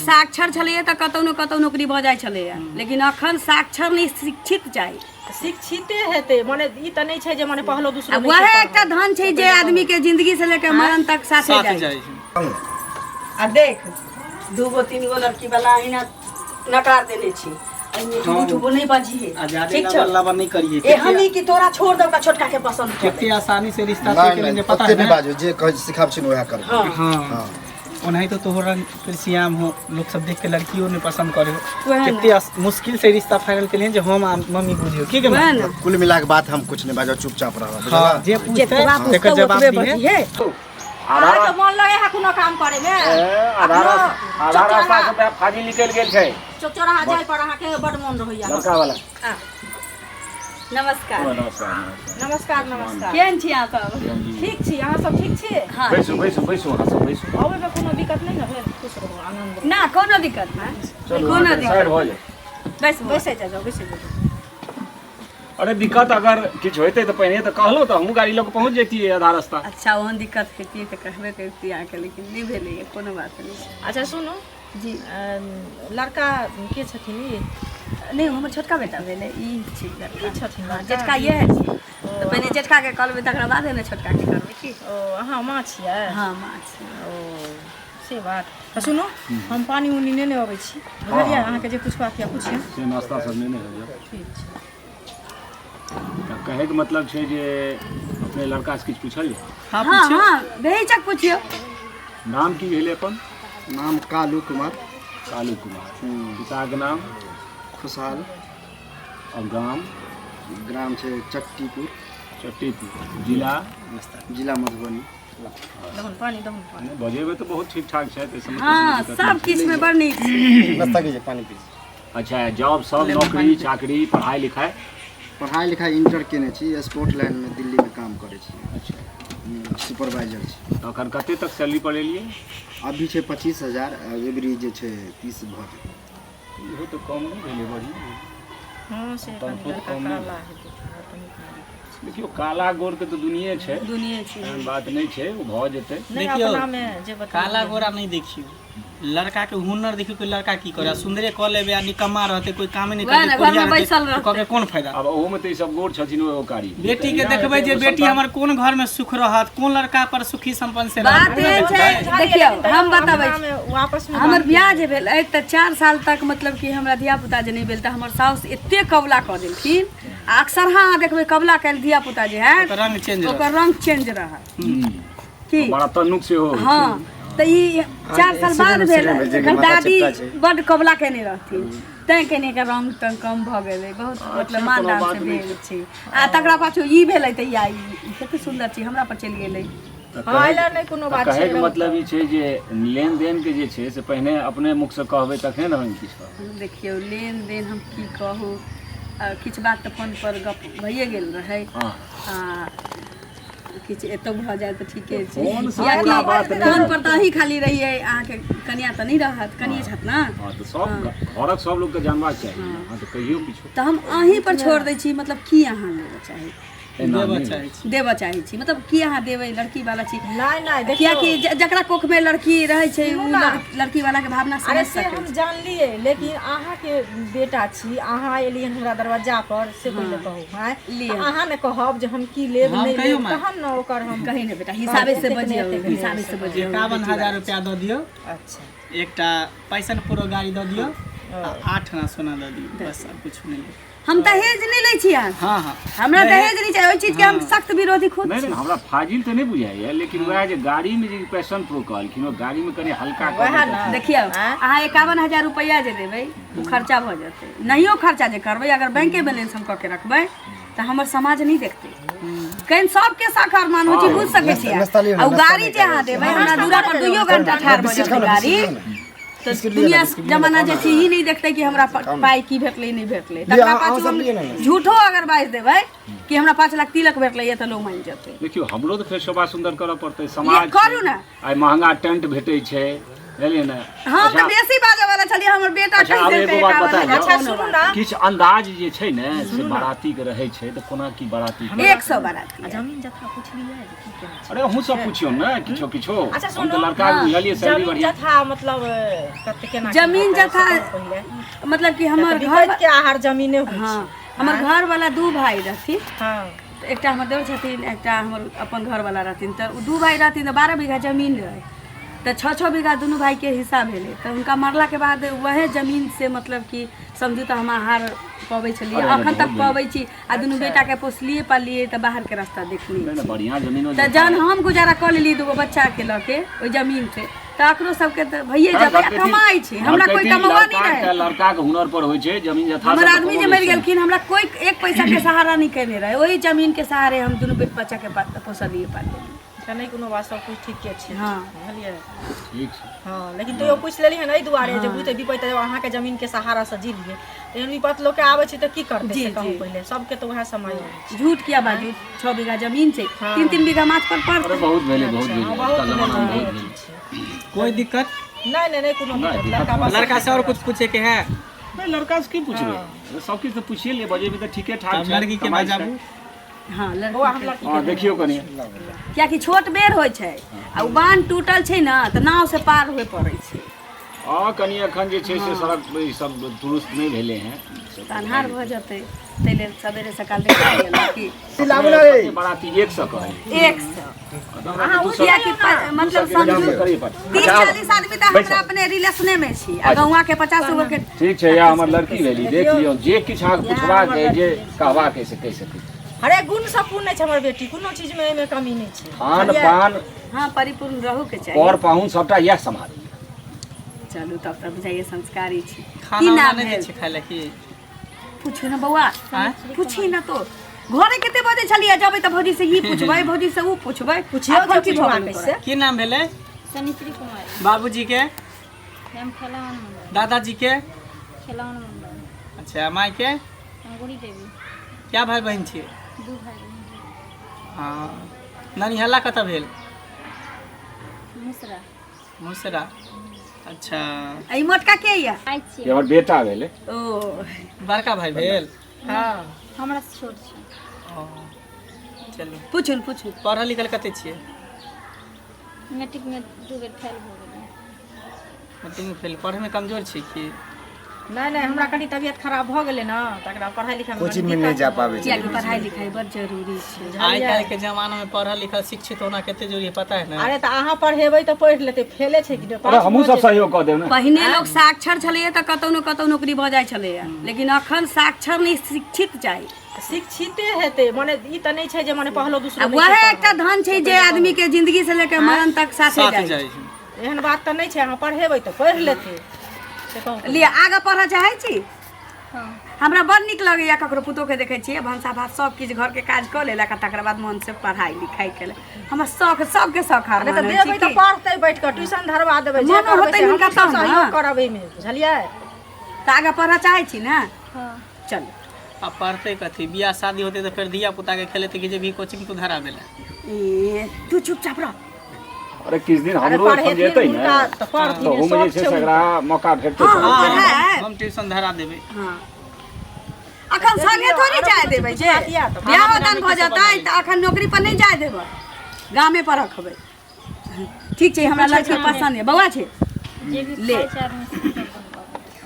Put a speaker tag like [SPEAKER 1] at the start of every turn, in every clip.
[SPEAKER 1] साक्षर छलैए तऽ कतौ ने कतौ नौकरी भऽ जाइ छलैए, लेकिन अखन साक्षर नहि, शिक्षित चाही।
[SPEAKER 2] शिक्षिते हेतै, मने ई तऽ नहि छै जे मने पहलो दूसरो
[SPEAKER 1] आ
[SPEAKER 2] नहि छै
[SPEAKER 1] वएह
[SPEAKER 2] पढ़ल।
[SPEAKER 1] एकटा धन छै जे आदमी के जिंदगी से लेके मरण तक साथे
[SPEAKER 3] साथ
[SPEAKER 1] जाइ
[SPEAKER 3] जाइ
[SPEAKER 1] छै।
[SPEAKER 3] छै।
[SPEAKER 1] आ देख, दूगो तीन गो लड़की वाला अहिना नकार देने छी। एहिमे ठुबू ठुबू नहि बजिहे।
[SPEAKER 3] आ जादे
[SPEAKER 1] ठीक छौ?
[SPEAKER 3] लबर लबर नहि करिए।
[SPEAKER 1] एहन नहि कि तोरा छोड़ दौ, छोटका के पसंद कर।
[SPEAKER 3] कते आसानी से रिश्ता तय
[SPEAKER 4] नहि
[SPEAKER 3] केलनि
[SPEAKER 4] नहि
[SPEAKER 3] जे पता
[SPEAKER 4] ओते
[SPEAKER 3] है
[SPEAKER 4] नहि
[SPEAKER 3] ने?
[SPEAKER 4] बाजू, जे कहै सिखाब छी ने वएह करबै।
[SPEAKER 1] हाँ।
[SPEAKER 3] हाँ।
[SPEAKER 4] हाँ।
[SPEAKER 3] ओनाहितो तोहर रंग फिर सियाम हो, लोग सब देख के लड़कियों ने पसंद करे हो।
[SPEAKER 1] वएह ने।
[SPEAKER 3] कते मुश्किल से रिश्ता फाइनल केलियन जे हम आ मम्मी बुझियो की के
[SPEAKER 1] वएह
[SPEAKER 3] माँ?
[SPEAKER 1] ने।
[SPEAKER 4] कुल मिला के बात हम कुछ नहीं बाजब, चुपचाप रहब।
[SPEAKER 3] हाँ,
[SPEAKER 4] बुझला?
[SPEAKER 3] जे पूछते
[SPEAKER 1] जेतबा
[SPEAKER 3] तेकर
[SPEAKER 1] पूछतौ
[SPEAKER 3] जवाब
[SPEAKER 1] ओतबे
[SPEAKER 3] दिहे।
[SPEAKER 1] बजिहे।
[SPEAKER 2] अहाँके मोन लगे है कोनो काम करे में?
[SPEAKER 5] आधा
[SPEAKER 2] अपनो
[SPEAKER 5] आधा
[SPEAKER 2] चौक
[SPEAKER 5] रास्ता
[SPEAKER 2] चौराहा
[SPEAKER 5] से तऽ फाजी निकलि गेल छै।
[SPEAKER 2] चौक चौराहा जाय पर अहाँके बड मोन रहैया।
[SPEAKER 5] लड़का वाला।
[SPEAKER 1] नमस्कार।
[SPEAKER 5] नमस्कार, नमस्कार।
[SPEAKER 2] नमस्कार, नमस्कार।
[SPEAKER 1] केहन छी अहाँ सब?
[SPEAKER 2] ठीक छी, अहाँ सब ठीक छी?
[SPEAKER 1] हाँ।
[SPEAKER 5] बैसू, बैसू, बैसू, अहाँ सब बैसू।
[SPEAKER 2] अबै में कोनो दिक्कत नहि ने भेल? खुश रहू, आनंद रहू।
[SPEAKER 1] ना, कोनो दिक्कत नहि।
[SPEAKER 5] चलू,
[SPEAKER 1] कोनो
[SPEAKER 5] अहाँ
[SPEAKER 1] दिक्कत
[SPEAKER 5] साइड भऽ जाउ।
[SPEAKER 1] बैस।
[SPEAKER 2] बैसै जाउ, बैसै जाउ।
[SPEAKER 5] अरे, दिक्कत अगर किछु होइतै तऽ पहिने तऽ कहलहुँ तऽ हमहूँ गाड़ी लऽ कऽ पहुँच जैतियै आधा रास्ता।
[SPEAKER 1] अच्छा, ओहन दिक्कत हेतियै तऽ कहबे करितियै अहाँके, लेकिन नहि भेलैए, कोनो बात नहि।
[SPEAKER 2] अच्छा सुनू।
[SPEAKER 1] जी।
[SPEAKER 2] लड़का के छथिन ई?
[SPEAKER 1] नहि, हमर छोटका बेटा भेलै, ई छी लड़का।
[SPEAKER 2] ई छथिन
[SPEAKER 1] हाँ,
[SPEAKER 2] लड़का?
[SPEAKER 1] जेठका इएह छी, तऽ पहिने जेठकाके कऽ लेबै, तकरा बादे ने छोटकाके करबै की।
[SPEAKER 2] ओ, अहाँ माँ छियै?
[SPEAKER 1] हाँ, माँ छी।
[SPEAKER 2] ओ, से बात। तऽ सुनू, हम पानि उनी नेने अबै छी, बुझलियै? अहाँके जे पुछबाक यऽ पुछियौ।
[SPEAKER 5] से नाश्ता सब नेने आबि जाउ।
[SPEAKER 2] ठीक छै।
[SPEAKER 5] तऽ कहैके मतलब छै जे अपने लड़कासँ किछु पूछल जाय?
[SPEAKER 3] हाँ,
[SPEAKER 1] हाँ।
[SPEAKER 3] पूछियौ।
[SPEAKER 1] हाँ, बेहिचक पुछियौ।
[SPEAKER 5] नाम की भेलै अपन?
[SPEAKER 4] नाम कालू कुमार।
[SPEAKER 5] कालू कुमार। पिताके नाम?
[SPEAKER 4] खुशहाल।
[SPEAKER 5] और गाम?
[SPEAKER 4] ग्राम छै चट्टीपुर।
[SPEAKER 5] चट्टीपुर, जिला?
[SPEAKER 4] जिला मधुबनी।
[SPEAKER 2] दहुन पानि, दहुन पानि।
[SPEAKER 5] नहि, बजेबै तऽ बहुत ठीक ठाक छै, ताहि सबमे
[SPEAKER 1] हाँ,
[SPEAKER 5] कोनो दिक्कत
[SPEAKER 1] सब
[SPEAKER 5] नहि छै।
[SPEAKER 1] किछुमे बड़ नीक छै।
[SPEAKER 4] नाश्ता कीजिए, पानी पीजिए।
[SPEAKER 5] अच्छा, जॉब सब, नौकरी चाकरी, पढ़ाइ लिखाइ?
[SPEAKER 4] पढ़ाइ लिखाइ इंटर केने छी, स्पोर्ट लाइनमे दिल्लीमे काम करै छी।
[SPEAKER 5] अच्छा।
[SPEAKER 4] सुपरवाइजर छी।
[SPEAKER 5] तऽ एखन कते तक सैलरी पर एलियै?
[SPEAKER 4] अभी छै 25,000, एवरी जे छै 30 भऽ जेतै।
[SPEAKER 5] इहो तऽ कम नहि भेलै, बढ़िआँ।
[SPEAKER 2] हँ, से कनि
[SPEAKER 5] तनखो तऽ
[SPEAKER 2] लड़का
[SPEAKER 5] कम नहि।
[SPEAKER 2] काला हेतै तऽ तनिक मनिक।
[SPEAKER 5] देखियौ, काला गोरके तऽ दुनिये छै।
[SPEAKER 1] दुनिये छै।
[SPEAKER 5] एहन बात नहि छै, ओ भऽ जेतै।
[SPEAKER 2] नहि,
[SPEAKER 3] देखियौ,
[SPEAKER 2] अपनामे जे बतेलियै।
[SPEAKER 3] काला गोरा नहि देखियौ, लड़का के हुनर देखियौ कि लड़का की करे। सुंदरे कऽ लेबै आ निकम्मा रहतै, कोई कामे नहि
[SPEAKER 1] वएह
[SPEAKER 3] करतै,
[SPEAKER 1] ने,
[SPEAKER 3] कोढ़िया
[SPEAKER 1] घरमे
[SPEAKER 3] रहतै,
[SPEAKER 1] बैसल
[SPEAKER 3] तऽ कऽ के कोन फायदा?
[SPEAKER 5] आब ओहोमे तऽ ई सब गोर छथिन, ओ कारी।
[SPEAKER 3] बेटी के देखबै जे बेटी हमर कोन घर में सुख रहत, कोन लड़का पर सुखी संपन्न से रहत।
[SPEAKER 1] बात एहन छै, देखियौ, हम बताबै छी।
[SPEAKER 2] आपस में
[SPEAKER 1] हमर बियाह जे भेल तऽ 4 साल तक मतलब कि हमरा धिया पुता जे नहि भेल, तऽ हमर साउस एते कबुला कऽ देलखिन। आ अक्सर अहाँ देखबै, कबुला कयल धिया पुता जे हैत
[SPEAKER 3] ओकर रंग चेंज रहत।
[SPEAKER 1] ओकर रंग चेंज रहत की।
[SPEAKER 5] बड़ा तन्नुक सेहो होइ छै।
[SPEAKER 1] हँ, तऽ ई 4 साल बाद
[SPEAKER 4] accident
[SPEAKER 1] भेल।
[SPEAKER 4] भेल जे
[SPEAKER 1] एकर
[SPEAKER 4] माथा
[SPEAKER 1] दादी
[SPEAKER 4] चपटा छै।
[SPEAKER 1] बड्ड कबुला केने रहथिन, तैं कनि एकर रंग तंग कम भऽ गेलै। बहुत मतलब
[SPEAKER 5] कोनो
[SPEAKER 1] मान दान
[SPEAKER 5] बात
[SPEAKER 1] से
[SPEAKER 5] नहि।
[SPEAKER 1] भेल छै। आ तकरा पाछू ई भेलै तऽ या ई कते सुन्दर छै, हमरा पर चलि गेलै।
[SPEAKER 5] तऽ
[SPEAKER 2] हँ, एहि लए नहि कोनो
[SPEAKER 5] तऽ
[SPEAKER 2] बात छै।
[SPEAKER 5] कहैके मतलब ई छै जे लेन देन के जे छै से पहिने अपने मुखसँ कहबै तखने ने हम किछु कहबै।
[SPEAKER 1] देखियौ, लेन देन हम की कहू, किछु बात तऽ फोन पर गप भइए गेल रहै। आ किछु एतौ भऽ जाय तऽ ठीके छै।
[SPEAKER 5] फोन से
[SPEAKER 1] कियाकि
[SPEAKER 5] पूरा बात नहि।
[SPEAKER 1] फोन पर तऽ अहीं खाली रहियै, अहाँके कनिया तऽ नहि रहत, कनिये छथि ने।
[SPEAKER 5] हँ, तऽ सब घरक सब लोकके जानबाक चाही। हँ, तऽ कहियौ किछु।
[SPEAKER 1] तऽ हम अहीं पर छोड़ दै छी, मतलब की अहाँ लेबऽ चाही?
[SPEAKER 5] एना
[SPEAKER 3] देबऽ
[SPEAKER 5] नहि।
[SPEAKER 3] चाहै छी।
[SPEAKER 1] देबऽ चाहै छी, मतलब की अहाँ देबै? लड़की वाला छी।
[SPEAKER 2] नहि नहि, देखियौ,
[SPEAKER 1] कियाकि जकरा कोख में लड़की रहै छै, ओ
[SPEAKER 2] ना।
[SPEAKER 1] लड़की वाला के भावना
[SPEAKER 2] अरे
[SPEAKER 1] समझ
[SPEAKER 2] से
[SPEAKER 1] सकै
[SPEAKER 2] हम
[SPEAKER 1] छै।
[SPEAKER 2] जानलियै, लेकिन अहाँके बेटा छी, अहाँ एलियै हमरा दरवाजा पर, से पहिले कहू। आँय,
[SPEAKER 1] लिअ।
[SPEAKER 2] तऽ अहाँ ने कहब जे हम की लेब,
[SPEAKER 3] हम
[SPEAKER 2] नहि
[SPEAKER 3] कहियौ
[SPEAKER 2] लेब,
[SPEAKER 3] माय।
[SPEAKER 2] तहन ने ओकर हम
[SPEAKER 1] कही ने बेटा, हिसाबे से
[SPEAKER 2] एतेक नहि,
[SPEAKER 1] बजियौ।
[SPEAKER 2] एतेक नहि।
[SPEAKER 1] हिसाबे से बजियौ।
[SPEAKER 3] 51,000 रुपया दऽ दियौ।
[SPEAKER 2] अच्छा।
[SPEAKER 3] एकटा पैसन प्रो गाड़ी दऽ दियौ आ 8 आना सोना दऽ दियौ, बस, आर किछु नहि लेब।
[SPEAKER 1] हम दहेज नहि लै छी अहाँ।
[SPEAKER 3] हाँ हाँ।
[SPEAKER 1] हमरा दहेज नहि चाही, ओहि चीज के हम सख्त विरोधी खुद
[SPEAKER 5] नहि
[SPEAKER 1] छी।
[SPEAKER 5] नहि, हमरा फाजिल तऽ नहि बुझाइया, लेकिन वएह जे गाड़ीमे जे पैशन प्रो कहलखिन, ओ गाड़ीमे कनि हल्का कऽ
[SPEAKER 2] वएह
[SPEAKER 5] देतै।
[SPEAKER 2] ने।
[SPEAKER 1] देखियौ,
[SPEAKER 2] आँय?
[SPEAKER 1] अहाँ 51,000 रुपैआ जे देबै ओ खर्चा भऽ जेतै। नहियो खर्चा जे करबै, अगर बैंके बैलेंस हम कऽ के रखबै तऽ हमर समाज नहि देखतै। कनि सबके शख अरमान होइ छै, बुझि सकै छियै।
[SPEAKER 4] नाश्ता लियौ ने,
[SPEAKER 1] आ ओ
[SPEAKER 4] नाश्ता
[SPEAKER 1] गाड़ी
[SPEAKER 4] नहि
[SPEAKER 1] जे अहाँ
[SPEAKER 4] करै
[SPEAKER 1] देबै, हमरा दूरा पर 2 घंटा ठाढ़ भऽ
[SPEAKER 4] बिस्किट
[SPEAKER 1] जेतै
[SPEAKER 4] खाउ ने,
[SPEAKER 1] गाड़ी,
[SPEAKER 4] बिस्किट खाउ ने।
[SPEAKER 1] तऽ
[SPEAKER 4] बिस्किट लिअ ने,
[SPEAKER 1] दुनिया
[SPEAKER 4] बिस्किट लिअ ने,
[SPEAKER 1] जमाना जे
[SPEAKER 4] खाउ
[SPEAKER 1] छै
[SPEAKER 4] ने।
[SPEAKER 1] ई नहि देखतै कि हमरा पाइ की भेटलै, नहि भेटलै।
[SPEAKER 4] लिअ,
[SPEAKER 1] तकरा
[SPEAKER 4] अहाँ
[SPEAKER 1] पाछू
[SPEAKER 4] सब
[SPEAKER 1] हम
[SPEAKER 4] लिअ ने।
[SPEAKER 1] झूठो अगर बाजि देबै कि हमरा 5 लाख तिलक भेटलै तऽ लोग मानि जेतै।
[SPEAKER 5] देखियौ, हमरो तऽ फेर शोभा सुन्दर करऽ पड़तै समाज
[SPEAKER 1] करू ने।
[SPEAKER 5] आइ महंगा टेंट भेटै छै। बुझलियै ने।
[SPEAKER 1] हम तऽ बेसी बाजऽ वाला छलियै, हमर बेटा
[SPEAKER 5] अच्छा,
[SPEAKER 1] कहि
[SPEAKER 5] आब
[SPEAKER 1] देलकै
[SPEAKER 5] एगो बात
[SPEAKER 1] एकावन
[SPEAKER 5] बता
[SPEAKER 1] हजार।
[SPEAKER 5] दिअ।
[SPEAKER 2] अच्छा सुनू ना।
[SPEAKER 5] किछु अंदाज जे छै ने से बाराती के रहै छै, तऽ कोना की बाराती के?
[SPEAKER 1] 100 बाराती।
[SPEAKER 2] आ जमीन जथा पुछलियै जे की केना छै?
[SPEAKER 5] अरे अहूँ सब पुछियौ ने किछो किछो।
[SPEAKER 2] अच्छा,
[SPEAKER 5] हम
[SPEAKER 2] सुनू।
[SPEAKER 5] तऽ लड़का के बुझलियै सैलरी
[SPEAKER 2] जमीन
[SPEAKER 5] बढ़िया।
[SPEAKER 2] जथा मतलब कते केना की
[SPEAKER 1] जमीन
[SPEAKER 2] होतै,
[SPEAKER 1] जथा
[SPEAKER 2] से कहू पहिले।
[SPEAKER 1] मतलब कि हमर
[SPEAKER 2] तऽ
[SPEAKER 1] घर
[SPEAKER 2] विपैत के आहार जमीने होइ
[SPEAKER 1] हँ,
[SPEAKER 2] छै।
[SPEAKER 1] हमर घर वाला दू भाई रहथिन।
[SPEAKER 2] हँ।
[SPEAKER 1] तऽ एकटा हमर देवर छथिन, एकटा हमर अपन घरवाला रहथिन। तऽ ओ दू भाई रहथिन तऽ 12 बीघा जमीन रहै, तऽ 6-6 बीघा दुनू भाईके हिस्सा भेलै। तऽ हुनका मरलाके बाद वएह जमीन से मतलब कि समझू तऽ हम आहार पबै छलियै,
[SPEAKER 5] अरे,
[SPEAKER 1] अखन तक
[SPEAKER 5] बहुत
[SPEAKER 1] पबै छी। आ दुनू बेटाके पोसलियै पाललियै, तऽ बाहरके रास्ता देखलियै।
[SPEAKER 5] नहि नहि, बढ़िया जमीनो।
[SPEAKER 1] तऽ जहन हम गुजारा कऽ लेलियै दूगो बच्चाके लऽ के ओहि जमीन से, तऽ अकरो सबके तऽ भइए जेतै। आ कमाइ छै, हमरा कोई कमौआ नहि रहै।
[SPEAKER 5] लड़का के हुनर पर होइ छै जमीन जथा।
[SPEAKER 1] हमर आदमी जे मरि गेलखिन, हमरा कोई एक पैसा के सहारा नहि केने रहै। ओहि जमीन के सहारे हम दुनू बच्चा के पोसलियै पाललियै।
[SPEAKER 2] अच्छा, नहि कोनो बात, सब कुछ ठीके छै।
[SPEAKER 1] हँ।
[SPEAKER 2] बुझलियै?
[SPEAKER 5] ठीक छै।
[SPEAKER 2] हँ, लेकिन तैयो पूछि लेलियै हन एहि दुआरे जे बुझते विपैत जब अहाँके जमीन के सहारा से जीलियै, तऽ एहन विपत लोकके आबै छै तऽ की करतै?
[SPEAKER 1] जी,
[SPEAKER 2] से कहू
[SPEAKER 1] जी।
[SPEAKER 2] पहिले। सबके तऽ उएह समय अबै छै।
[SPEAKER 1] झूठ किया बाजू, 6 बीघा जमीन छै, 3-3 बीघा माछ पर
[SPEAKER 5] अरे
[SPEAKER 1] पड़तै।
[SPEAKER 5] बहुत भेलै, बहुत भेलै।
[SPEAKER 2] हँ, बहुत
[SPEAKER 5] आजकल जमाना मे
[SPEAKER 2] भेलै,
[SPEAKER 5] बहुत भेलै।
[SPEAKER 2] छै।
[SPEAKER 3] कोई दिक्कत?
[SPEAKER 2] नहि नहि नहि, कोनो
[SPEAKER 5] नहि,
[SPEAKER 2] दिक्कत।
[SPEAKER 5] दिक्कत
[SPEAKER 2] लड़का बस।
[SPEAKER 3] लड़का से और कुछ पूछे के है?
[SPEAKER 5] नहि, लड़का से की पुछबै? सब किछु तऽ पुछिए लियै, बजेबै तऽ ठीके ठाक
[SPEAKER 3] तब
[SPEAKER 5] छै,
[SPEAKER 3] लड़की के
[SPEAKER 5] कमाइ छै।
[SPEAKER 3] बजाबू।
[SPEAKER 1] हँ, लड़की।
[SPEAKER 2] बौआ, हम लड़की।
[SPEAKER 5] हँ, देखियौ कनि।
[SPEAKER 1] कियाकि छोट बेर होइ छै आ ओ बान्ह टूटल छै ने, तऽ नाव से पार होय पड़ै छै।
[SPEAKER 5] हँ, कनि एखन जे छै से सड़क ई सब दुरुस्त नहि भेलै हैं।
[SPEAKER 1] तऽ अन्हार भऽ जेतै, ताहि लेल सवेरे सकाल देखा गेल की।
[SPEAKER 5] कते बाराती 100 कहै?
[SPEAKER 1] 100, कियाकि मतलब समझू
[SPEAKER 5] करिए पड़तै।
[SPEAKER 1] 30-40 आदमी तऽ हमरा अपने रिलेशने में छी आ गौआ के 50 गो के।
[SPEAKER 5] ठीक छै, इएह हमर लड़की भेली, देख लियौ। जे किछु अहाँके पुछबाक अइ, जे कहबाक अइ से कहि सकै छी।
[SPEAKER 2] हरेक गुण सब पूर्ण छै हमर बेटी, कोनो चीज मे एहिमे कमी नहि छै।
[SPEAKER 5] खान
[SPEAKER 2] बुझलियै?
[SPEAKER 5] पान।
[SPEAKER 1] हँ, परिपूर्ण रहू के चाही।
[SPEAKER 5] पर पाहुन सबटा इएह सम्हारैए।
[SPEAKER 1] चलू, तब तऽ बुझाइए संस्कारी छी। की
[SPEAKER 3] खाना उना
[SPEAKER 1] नाम
[SPEAKER 3] नहि दै
[SPEAKER 1] भेल?
[SPEAKER 3] छै खाय लए की?
[SPEAKER 1] पूछू ने बौआ।
[SPEAKER 3] आँय?
[SPEAKER 1] पूछी ने तो घरे कते बजे छलियै जबै तऽ भौजी से ई पूछबै, भौजी से ऊ पूछबै।
[SPEAKER 2] पुछियौ
[SPEAKER 1] अखन
[SPEAKER 2] जे
[SPEAKER 1] की भऽ
[SPEAKER 2] पुछबाक
[SPEAKER 1] गेल
[SPEAKER 2] अइ
[SPEAKER 1] तोरा?
[SPEAKER 2] से।
[SPEAKER 3] की नाम भेलै?
[SPEAKER 6] सनित्री कुमारी।
[SPEAKER 3] बाबूजी के?
[SPEAKER 6] हम खेलावन मंडल।
[SPEAKER 3] दादाजी के?
[SPEAKER 6] खेलावन मंडल।
[SPEAKER 3] अच्छा, माय के?
[SPEAKER 6] अंगूरी देवी।
[SPEAKER 3] क्या भाई बहिन छियै?
[SPEAKER 6] दू भाई बहिन।
[SPEAKER 3] हँ, ननिहला कतऽ भेल?
[SPEAKER 6] मुसरा।
[SPEAKER 3] मुसरा, अच्छा।
[SPEAKER 1] आ ई मोटका के यऽ?
[SPEAKER 6] आइ
[SPEAKER 5] ई
[SPEAKER 6] छियै।
[SPEAKER 5] हमर बेटा भेलै।
[SPEAKER 1] ओ
[SPEAKER 3] बड़का भाई भेल?
[SPEAKER 2] हँ।
[SPEAKER 6] हमरा से छोट छै।
[SPEAKER 3] ओ, चलू।
[SPEAKER 1] पूछू ने, पूछू।
[SPEAKER 3] पढ़ल लिखल कते छियै?
[SPEAKER 6] मैट्रिक में 2 बेर फेल भऽ गेलै।
[SPEAKER 3] मैट्रिक में फेल, पढ़ैमे कमजोर छी की?
[SPEAKER 2] नहि नहि, हमरा कनि तबियत खराब भऽ गेलै ने, तकरा पढ़ाइ लिखाइ मे
[SPEAKER 7] कोचिंग में नहि जा पाबै छै।
[SPEAKER 1] कियाकि पढ़ाई लिखाई बड़ जरूरी छै।
[SPEAKER 3] आइ काल्हि के जमाना में पढ़ल लिखल शिक्षित होना कते जरूरी है, पता है ने?
[SPEAKER 2] अरे तऽ अहाँ पढ़ेबै तऽ पढ़ि लेतै, फेले छै कि नहि?
[SPEAKER 5] अरे हमहूँ सब सहयोग कऽ देब ने।
[SPEAKER 1] पहिने लोक साक्षर छलैए तऽ कतौ ने कतौ नौकरी भऽ जाइ छलैए, लेकिन अखन साक्षर नहि, शिक्षित चाही।
[SPEAKER 2] शिक्षिते हेतै, मने ई तऽ नहि छै जे मने पहलो
[SPEAKER 1] आ
[SPEAKER 2] दूसरो नहि
[SPEAKER 1] वएह
[SPEAKER 2] छै।
[SPEAKER 1] एकटा धन छै जे आदमी के जिंदगी से लेके मरण तक साथे
[SPEAKER 3] साथ
[SPEAKER 1] जाइ
[SPEAKER 3] जाइ
[SPEAKER 1] छै।
[SPEAKER 3] छै।
[SPEAKER 2] एहन बात तऽ नहि छै, अहाँ पढ़ेबै तऽ पढ़ि लेतै, से कहू।
[SPEAKER 1] लिअ, आगाँ पढ़ऽ चाहै छी?
[SPEAKER 6] हँ।
[SPEAKER 1] हमरा बड़ नीक लगैया, ककरो पुतोहके देखै छियै भनसा भात सब किछु घरके काज कऽ लेलक आ तकर बाद मन से पढ़ाई लिखाई केलक। हमर शौक, सबके शौक हार
[SPEAKER 2] अरे तऽ
[SPEAKER 1] मानै
[SPEAKER 2] देबै
[SPEAKER 1] छी
[SPEAKER 2] तऽ
[SPEAKER 1] की?
[SPEAKER 2] पढ़तै, बैठ कऽ ट्यूशन धरवा देबै, जे
[SPEAKER 1] मोनो
[SPEAKER 2] करबै
[SPEAKER 1] होतै
[SPEAKER 2] से
[SPEAKER 1] हुनका
[SPEAKER 2] हमहूँ सब
[SPEAKER 1] तब ने।
[SPEAKER 2] सहयोग करब एहिमे, बुझलियै?
[SPEAKER 1] तऽ आगाँ पढ़ऽ चाहै छी ने?
[SPEAKER 6] हँ।
[SPEAKER 1] चलू।
[SPEAKER 3] आ पढ़तै कथी? बियाह शादी होतै तऽ फेर धिया पुता के खेलेतै कि जे भी कोचिंग तू धरा देले?
[SPEAKER 1] ए, तू चुपचाप रह।
[SPEAKER 5] अरे किछु दिन
[SPEAKER 2] अरे
[SPEAKER 5] हमरो एखन
[SPEAKER 2] पढ़ेथिन
[SPEAKER 5] जेतै ने
[SPEAKER 2] हुनका तऽ पढ़थिन,
[SPEAKER 5] तऽ ओहूमे जे
[SPEAKER 2] शौक
[SPEAKER 5] छै
[SPEAKER 2] छै
[SPEAKER 5] से एकरा मौका भेटतै।
[SPEAKER 1] हँ,
[SPEAKER 5] तऽ
[SPEAKER 1] हँ, पढ़ाइ।
[SPEAKER 3] हम ट्यूशन धरा देबै।
[SPEAKER 1] हँ, अखन संगे थोड़ी जाय देबै जे
[SPEAKER 2] पुछबाक यऽ तऽ
[SPEAKER 1] बियाह
[SPEAKER 3] खाना
[SPEAKER 1] दान
[SPEAKER 3] पीना
[SPEAKER 1] भऽ
[SPEAKER 3] की सब
[SPEAKER 1] जेतै
[SPEAKER 3] बनाबै?
[SPEAKER 1] तऽ अखन नौकरी पर नहि जाय देबै, गामे पर रखबै। ठीक छै, हमरा लड़की पसन्द यऽ। बौआ छै।
[SPEAKER 6] जे भी
[SPEAKER 1] ले।
[SPEAKER 6] खाइ छै आदमी से सब बनबऽ।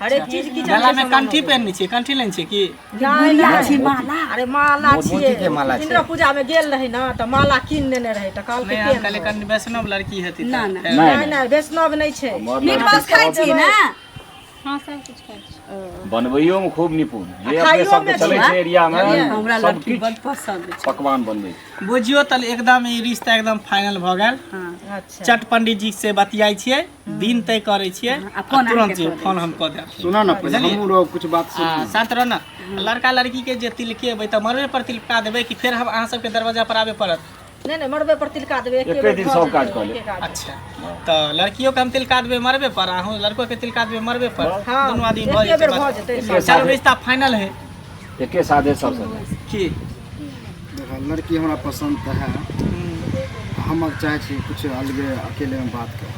[SPEAKER 2] हरेक चीज किचन
[SPEAKER 3] गला में कंठी पहिनने छियै? कंठी लेने छियै की?
[SPEAKER 2] नहि
[SPEAKER 1] गुड़िया
[SPEAKER 2] नहि।
[SPEAKER 1] छी, माला।
[SPEAKER 2] अरे माला
[SPEAKER 7] मोती के माला
[SPEAKER 2] छियै।
[SPEAKER 7] छै।
[SPEAKER 2] इंद्र पूजा में गेल रही ने तऽ माला कीन लेने रही, तऽ कहलकै
[SPEAKER 3] नहि, हम
[SPEAKER 2] पेन्ह।
[SPEAKER 3] कहलियै कनि वैष्णव लड़की हेती।
[SPEAKER 1] ना, ना।
[SPEAKER 5] नहि।
[SPEAKER 2] नहि नहि, वैष्णव नहि छै।
[SPEAKER 5] हमर
[SPEAKER 1] मीट
[SPEAKER 5] लड़की
[SPEAKER 1] मांस खाइ
[SPEAKER 5] सब
[SPEAKER 1] छी ने?
[SPEAKER 6] हँ, सब कुछ खाइ छी।
[SPEAKER 5] बनबैयोमे खूब निपुण जे
[SPEAKER 2] आ
[SPEAKER 5] अपने
[SPEAKER 2] खाइयोमे
[SPEAKER 5] सबके चलै
[SPEAKER 2] छै।
[SPEAKER 5] छै एरियामे।
[SPEAKER 1] हमरा
[SPEAKER 5] सब
[SPEAKER 1] लड़की बड़
[SPEAKER 5] किछु
[SPEAKER 1] पसन्द छै।
[SPEAKER 5] पकवान बनबै छै।
[SPEAKER 3] बुझियौ तऽ एकदम ई रिश्ता एकदम फाइनल भऽ गेल।
[SPEAKER 1] हँ।
[SPEAKER 2] अच्छा।
[SPEAKER 3] चट पंडित जी से बतियाइ छियै, दिन तय करै छियै।
[SPEAKER 1] आ फोन
[SPEAKER 3] आ तुरंत
[SPEAKER 1] अहाँके
[SPEAKER 3] जे
[SPEAKER 1] कऽ दै।
[SPEAKER 3] फोन हम कऽ देब।
[SPEAKER 4] सुनऽ ने, पहिले हमहूँ रहो कुछ बात
[SPEAKER 3] आ
[SPEAKER 4] सुन।
[SPEAKER 3] शांत रह ने। लड़का लड़की के जे तिलकेबै तऽ मरबे पर तिलका देबै कि फेर हम अहाँ सबके दरवाजा पर आबे पड़त?
[SPEAKER 2] नहि नहि, मरबे पर तिलका देबै। एके
[SPEAKER 5] एके
[SPEAKER 2] बेर
[SPEAKER 5] दिन
[SPEAKER 2] भऽ
[SPEAKER 5] सब
[SPEAKER 2] जेतै,
[SPEAKER 5] काज कऽ लेब।
[SPEAKER 2] एके काज।
[SPEAKER 3] अच्छा, तऽ लड़कियों के हम तिलका देबै मरबे पर, अहूँ लड़को के तिलका देबै मरबे पर।
[SPEAKER 2] हँ,
[SPEAKER 3] दुनू आदमी भऽ
[SPEAKER 2] एके बेर
[SPEAKER 3] जेतै
[SPEAKER 2] भऽ
[SPEAKER 3] बस।
[SPEAKER 2] जेतै।
[SPEAKER 5] एके
[SPEAKER 3] चलो,
[SPEAKER 5] साथे।
[SPEAKER 3] रिश्ता फाइनल है।
[SPEAKER 5] एके साथे सब सब
[SPEAKER 3] की?
[SPEAKER 4] देखा, लड़की हमरा पसन्द तऽ है, हम चाहै छी कुछ अलगे अकेले में बात कर।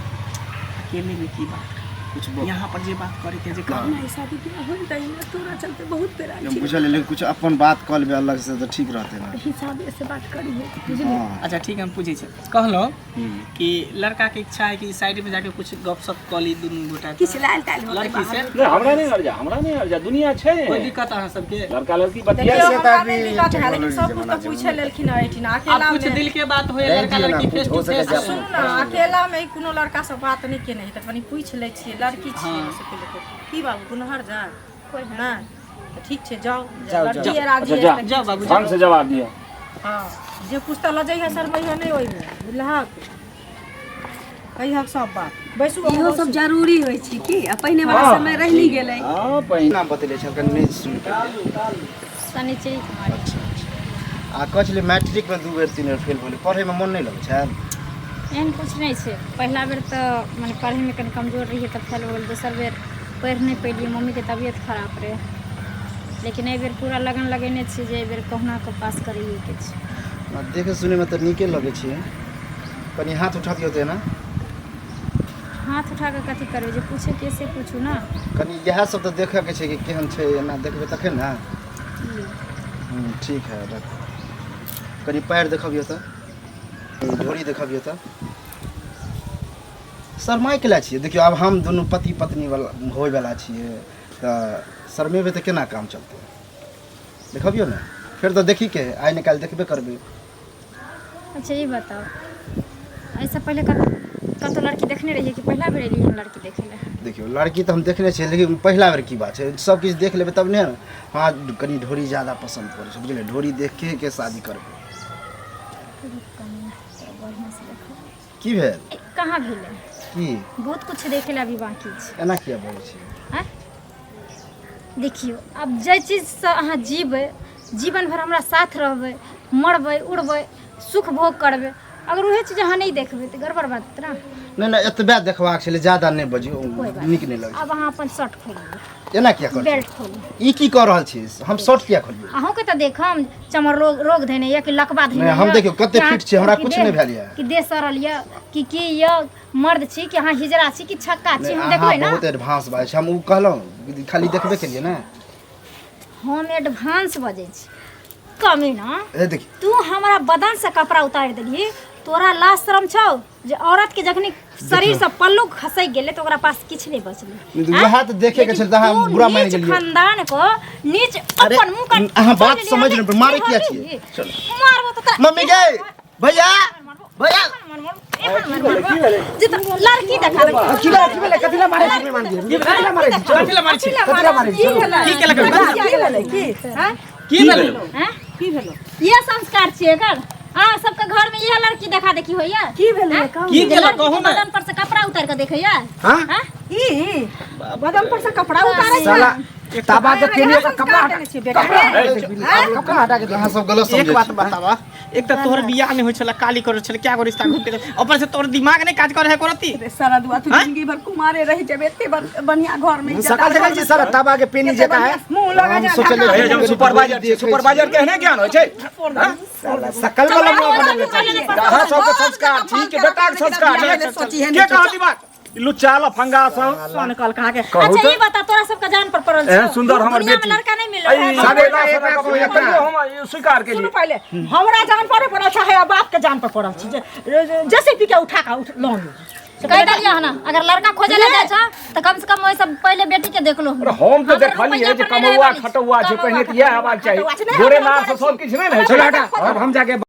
[SPEAKER 3] अकेले में की बात
[SPEAKER 4] कुछ
[SPEAKER 3] यहाँ पर जे बात करे के जे कहू
[SPEAKER 1] नहीं शादी ब्याह होई त ना तोरा चलते बहुत पेरा
[SPEAKER 4] हम बुझल लेकिन कुछ अपन बात कऽ लेबै अलग से तऽ ठीक रहतै ना।
[SPEAKER 1] हिसाब से बात करी है बुझली।
[SPEAKER 4] हँ।
[SPEAKER 3] अच्छा ठीक है, हम पूछै छी। कहलहुँ कि लड़का के इच्छा है कि साइड में जाके कुछ गपशप कऽ ली दुनू गोटा के।
[SPEAKER 1] किछु लाल ताल होतै
[SPEAKER 3] लड़की से
[SPEAKER 5] नहीं, हमरा नहीं अर्जा, हमरा नहीं अर्जा, दुनिया छै।
[SPEAKER 3] कोई दिक्कत अहाँ सबके?
[SPEAKER 5] लड़का लड़की बतिया
[SPEAKER 2] देखियौ
[SPEAKER 4] से तऽ
[SPEAKER 2] हमरा नहि
[SPEAKER 4] अभी
[SPEAKER 2] दिक्कत है, लेकिन
[SPEAKER 4] टेक्नोलॉजी
[SPEAKER 2] सब कुछ
[SPEAKER 4] जमाना
[SPEAKER 2] तऽ
[SPEAKER 4] छै।
[SPEAKER 2] पूछे लेलखिन हँ एहिठिना
[SPEAKER 3] आब
[SPEAKER 2] अकेला
[SPEAKER 3] कुछ
[SPEAKER 2] मे।
[SPEAKER 3] दिल के बात होए
[SPEAKER 4] रहै
[SPEAKER 3] लड़का
[SPEAKER 4] दियौ ना,
[SPEAKER 3] लड़की
[SPEAKER 4] कुछ
[SPEAKER 3] फेस
[SPEAKER 4] हो
[SPEAKER 3] टू
[SPEAKER 4] सकै
[SPEAKER 3] फेस।
[SPEAKER 4] छै।
[SPEAKER 2] सुनू ना, अकेला मे कोनो लड़का से बात नहि केने है तऽ कनि पूछि लै छियै, लड़की छियै।
[SPEAKER 3] हाँ।
[SPEAKER 2] से पहिले की बाबू कोनो हर जाय
[SPEAKER 6] कोइ
[SPEAKER 2] नहि तऽ ठीक छै, जाउ।
[SPEAKER 4] जाउ,
[SPEAKER 2] लड़की
[SPEAKER 4] जाउ।
[SPEAKER 2] राजी
[SPEAKER 5] अच्छा,
[SPEAKER 2] है
[SPEAKER 5] जा।
[SPEAKER 2] तऽ
[SPEAKER 3] जाओ बाबू
[SPEAKER 5] ढंग से जवाब दिअ।
[SPEAKER 2] हँ, जे पूछता लऽ जइहे शरमैहे नहि ओहिमे, बुझलहक? कहिहक सब बात। बैसू अहाँ,
[SPEAKER 1] इहो सब
[SPEAKER 2] बैसू।
[SPEAKER 1] जरूरी होइ छै की आ पहिने वाला
[SPEAKER 5] हाँ।
[SPEAKER 1] समय रहि नहि गेलै।
[SPEAKER 5] हाँ पहिने
[SPEAKER 4] नाम बतेले छल कनि नहि सुनि पेलियै।
[SPEAKER 6] शनिचरी कुमारी।
[SPEAKER 4] अच्छा अच्छा। आ कहै छलै मैट्रिकमे 2 बेर 3 बेर फेल भेलै, पढ़ैमे मोन नहि लगै छल?
[SPEAKER 6] एहन किछु नहि छै। पहिला बेर तऽ मने पढ़ैमे कनि कमजोर रहियै तऽ फेल हो गेल। दोसर बेर पढ़ि नहि पेलियै, मम्मीके तबियत खराब रहै। लेकिन एहि बेर पूरा लगन लगेने छी जे एहि बेर कहुना कऽ पास करैएके छै।
[SPEAKER 4] आ देखै सुनैमे तऽ नीके लगै छै। कनि हाथ उठा दियौ तऽ एना।
[SPEAKER 6] हाथ उठा कऽ कथी करबै? जे पूछैके से पूछू ने।
[SPEAKER 4] कनि इएह सब तऽ देखऽके छै कि केहन छै, एना देखबै तखन ने। ठीक है, रखू। कनि पैर देखबियौ तऽ, ढोरी देखबियौ तऽ। शरमाइ केला छियै? देखियौ आब हम दुनू पति पत्नी वाला होइवला छियै तऽ शरमेबै तऽ केना काम चलतै? देखबियौ ने, फेर तऽ देखीके है, आइ ने काल्हि देखबे करबै।
[SPEAKER 6] अच्छा ई बताउ, एहिसँ पहिले कतहु लड़की देखने रहियै कि पहिला बेर एलियै हम लड़की देखै लए?
[SPEAKER 4] देखियौ लड़की तऽ हम देखने छियै, लेकिन पहिला बेर की बात छै, सब किछु देख लेबै तब ने। हँ, कनि ढोरी ज्यादा पसन्द पड़ै छै, बुझलियै? ढोरी देखके के शादी करबै।
[SPEAKER 6] कनि बढ़िआँसँ देखो।
[SPEAKER 4] की भेल?
[SPEAKER 6] कहाँ भेलै?
[SPEAKER 4] की?
[SPEAKER 6] बहुत कुछ देखै लए अभी बाँकी छै।
[SPEAKER 4] एना किया बजै छियै?
[SPEAKER 6] आँय देखियौ, आब जाहि चीजसँ अहाँ जीबै, जीवन भरि हमरा साथ रहबै, मरबै उड़बै, सुख भोग करबै, अगर उहे चीज अहाँ नहि देखबै तऽ गड़बड़ बात ने।
[SPEAKER 4] नहि नहि, एतबे देखबाक छलै, ज्यादा नहि बजियौ,
[SPEAKER 6] कोइ बात
[SPEAKER 4] नीक नहि लगै।
[SPEAKER 6] आब अहाँ अपन शर्ट खोलि।
[SPEAKER 4] एना किया करै?
[SPEAKER 6] बेल्ट खोलू।
[SPEAKER 4] ई की कऽ रहल छी? हम शर्ट किया खोलियै?
[SPEAKER 6] अहूँके तऽ देखम, चमर रोग रोग धेने यऽ कि लकवा धेने।
[SPEAKER 4] नहि, हम
[SPEAKER 6] यऽ,
[SPEAKER 4] देखियौ कते
[SPEAKER 6] कि
[SPEAKER 4] फिट छी, हमरा
[SPEAKER 6] कि
[SPEAKER 4] किछु
[SPEAKER 6] देह-
[SPEAKER 4] नहि भेल यऽ।
[SPEAKER 6] कि देह सड़ल यऽ कि की यऽ, मर्द छी कि अहाँ हिजड़ा छी कि छक्का छी,
[SPEAKER 4] नहि,
[SPEAKER 6] हम
[SPEAKER 4] अहाँ
[SPEAKER 6] देखबै ने।
[SPEAKER 4] बहुत एडवांस बाजै छी। हम ओ कहलहुँ खाली देखबे केलियै ने।
[SPEAKER 6] हम एडवांस बजै छी कमीना?
[SPEAKER 4] ए देखी,
[SPEAKER 6] तू हमरा बदन से कपड़ा उतारि देलही, तोरा लाज शरम छौ जे औरत के जखनी शरीर से पल्लू खसकि गेलै तऽ ओकरा पास किछु नहि बचलै।
[SPEAKER 4] नहि तऽ वएह तऽ देखैके छल तऽ अहाँ बुरा मानि
[SPEAKER 6] नीच
[SPEAKER 4] गेलियै।
[SPEAKER 6] खानदान को नीच
[SPEAKER 4] अरे,
[SPEAKER 6] अपन मुंह का
[SPEAKER 4] अहाँ बात समझ नहि, मारै किया छियै? चलो।
[SPEAKER 6] मारबो तऽ तोरा।
[SPEAKER 4] मम्मी गे, भैया भैया।
[SPEAKER 6] जे तऽ लड़की देखा दे।
[SPEAKER 4] की भेलै, की भेलै? कथी ला मारै छी? कथी ला मारै छी?
[SPEAKER 3] कथी ला मारै छी?
[SPEAKER 4] कथी ला मारै छी?
[SPEAKER 3] की केलक?
[SPEAKER 2] की भेलै? की
[SPEAKER 6] हाँ?
[SPEAKER 3] की भेलै?
[SPEAKER 6] हाँ?
[SPEAKER 2] की भेलै?
[SPEAKER 6] ये संस्कार छियै एकर? अहाँ सबके घर में इहे लड़की देखा देखी होइया?
[SPEAKER 1] की भेलै कहू?
[SPEAKER 3] की
[SPEAKER 6] जे
[SPEAKER 3] केलक
[SPEAKER 6] लड़की
[SPEAKER 3] कहू
[SPEAKER 6] के
[SPEAKER 3] ने।
[SPEAKER 6] बदन पर से कपड़ा उतार के देखैया?
[SPEAKER 4] हाँ?
[SPEAKER 6] हाँ?
[SPEAKER 2] ई बदन पर से कपड़ा उतारै छै?
[SPEAKER 7] साला ताबा के केने का कपड़ा
[SPEAKER 2] संस्कार देने छियै बेटा।
[SPEAKER 7] कपड़ा हटा के।
[SPEAKER 4] अहाँ सब गलत
[SPEAKER 3] एक
[SPEAKER 4] समझै
[SPEAKER 3] बात
[SPEAKER 4] छी।
[SPEAKER 3] बतावा, एक तऽ तोहर बियाह नहि होइ छलै, काली करै छलै, क्या गो रिश्ता घूम के ऊपर से तोहर दिमाग नहि काज करे है करती।
[SPEAKER 1] रे सारा दुआ, तू
[SPEAKER 3] हाँ?
[SPEAKER 1] जिंदगी भर कुमारे रह जेबे, एते बढ़िया घर में
[SPEAKER 7] सकल देखल छी साला ताबा के पेनी जेका है।
[SPEAKER 2] मुंह लगा
[SPEAKER 4] हम
[SPEAKER 2] जा।
[SPEAKER 4] सोचलियै
[SPEAKER 5] हे, हम सुपरवाइजर छी, सुपरवाइजर के एहने ज्ञान होइ छै?
[SPEAKER 7] सकल वाला मुंह बनल छै।
[SPEAKER 5] अहाँ सबके संस्कार छी कि बेटाके संस्कार छै? के कहत ई बात? ई लुच्चा लफंगा सब।
[SPEAKER 2] सोन कल कहा के।
[SPEAKER 5] कहू
[SPEAKER 6] अच्छा
[SPEAKER 5] तऽ
[SPEAKER 6] ई बता, तोरा सबके जान पर पड़ल
[SPEAKER 5] एहन
[SPEAKER 6] छौ?
[SPEAKER 5] सुंदर हमर
[SPEAKER 6] दुनिया में
[SPEAKER 5] बेटी।
[SPEAKER 6] लड़का नहीं मिल
[SPEAKER 5] अई,
[SPEAKER 6] रहा है।
[SPEAKER 5] साढ़े
[SPEAKER 7] एक एक
[SPEAKER 5] लाख
[SPEAKER 7] एक एक
[SPEAKER 5] तैयो हम ई स्वीकार
[SPEAKER 2] सुनू
[SPEAKER 5] केलियै।
[SPEAKER 2] पहिले हमरा जान पर पड़ल छै आ बाप के जान पर पड़ल छै जे जेसीबी के उठा के उठ लऽ आनू।
[SPEAKER 6] कह देलियै हन, अगर लड़का खोजे ले जाइ छौ तऽ कम से कम ओहि सब पहिले बेटी के देख लो।
[SPEAKER 5] अरे हम तऽ
[SPEAKER 6] हमर
[SPEAKER 5] देखलियै
[SPEAKER 6] रुपैआ
[SPEAKER 5] जे
[SPEAKER 6] पर नहि
[SPEAKER 5] कमौआ
[SPEAKER 6] रहै
[SPEAKER 5] खटौआ छै,
[SPEAKER 6] कमौआ
[SPEAKER 5] पहिने तऽ इएह हेबाक चाही।
[SPEAKER 2] खटौआ छै, नहि,
[SPEAKER 5] गोरे
[SPEAKER 2] हमरा
[SPEAKER 5] नार से सब किछु नहि ने होइ छै।
[SPEAKER 7] चलो हटा, अब हम जाके